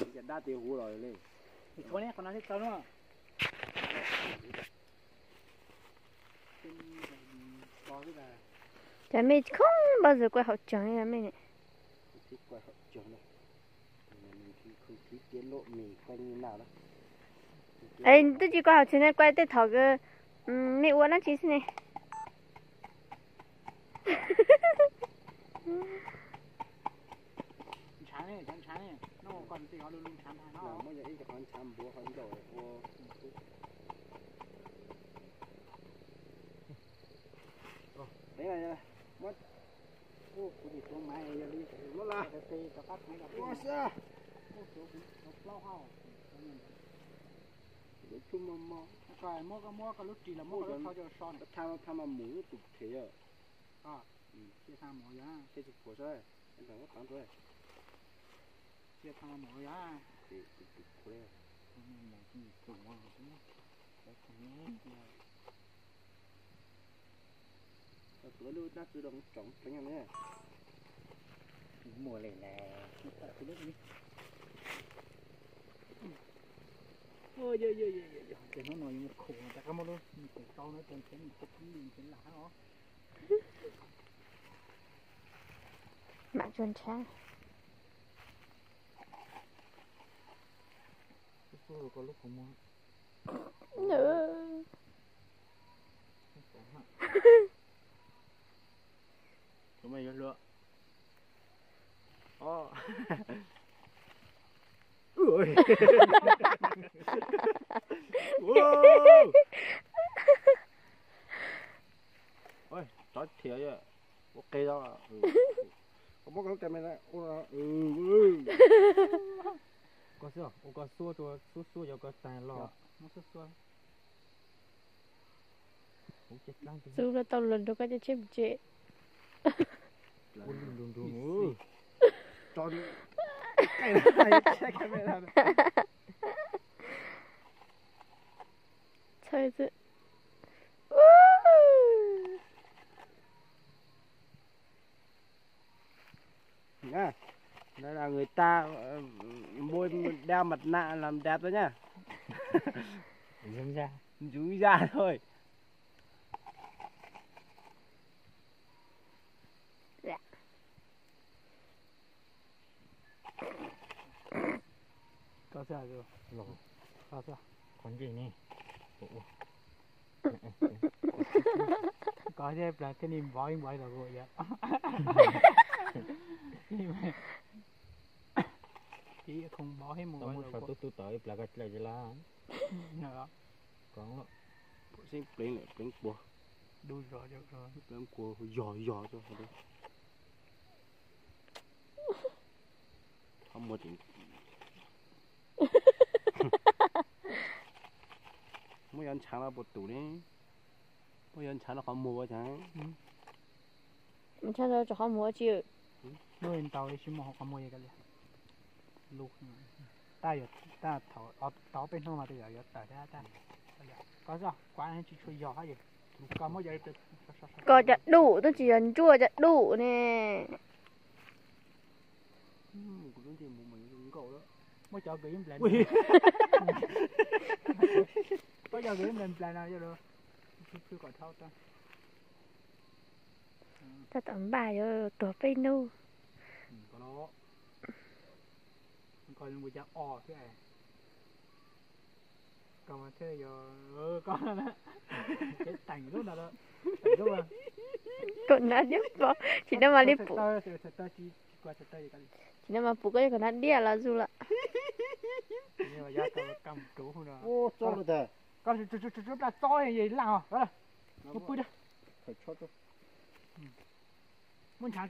Cov dab tsis huv los li. Tshuav ne, qhov no thiaj tau no. Cov me khoob npawg zus kuaj haum tsees li me ne. Es twb tsis kuaj haum tsees ne, kuaj tej thaum me ua dab tsi xwb ne. Lub tshub mos mos, muab koj lub ris los muab koj lub tsho coj so ne. Thaj no thaj no mus lub tus phem yog. Thiaj tsis phuav saib, muab tov rau. Thiaj tsis phuav yog. Tus phem. Tau tuav lub dab tsi los tsoom tseev ne. Muaj li ne. Ces hnub no yuav mus khum rov qab muab lub tes tau no rau nrhiav nws tus tib li nrhiav lam hab os. Mam tsuas nrhiav. Xub xub rau koj lub qhov muag. Tus me yuav luag. Rov thiab ua qe, koj muab koj lub kas me na. Koj xub, ua koj xub, xub xub yog koj tag los. Xub los tau los nrog koj coj tsheb mus tsev. Txhawj xwb. Người ta mua đeo mặt nạ làm đẹp thôi nhá. Nhúng da thôi. Koj xwb, koj xwb. Qhov ntsis ne. Koj thiaj plas thiaj li npov ib npov los yom. Ib khoom npov ib mus. Tub tub tau ib plas koj dlawg li lawm. Pleev pleev puag, pleev puag yog yog. Muab yov ntshav no puas tus ne? Muab yov ntshav no qhov muag ua cas? Ntshav no rau qhov muag ua tsi? Lub ntau li tsis muaj qhov muag li. Tab thaum tau peb hnub mas tej yam yuav tawm thiab tab. Koj kuav tsis tshua yog hab. Koj cov dum twb tsis yog ntsuag cov dum ne. Muab cov kws ib nplas, muab cov kws ib nplas no yog lawm. Tab tom npaj yuav tuag peb hnub. Koj mas thiaj yog, koj, koj na diab pov, tsis nab mas li pum, tsis nab mas pum koj yog kom nab diab los zus lawm. Muab ntshav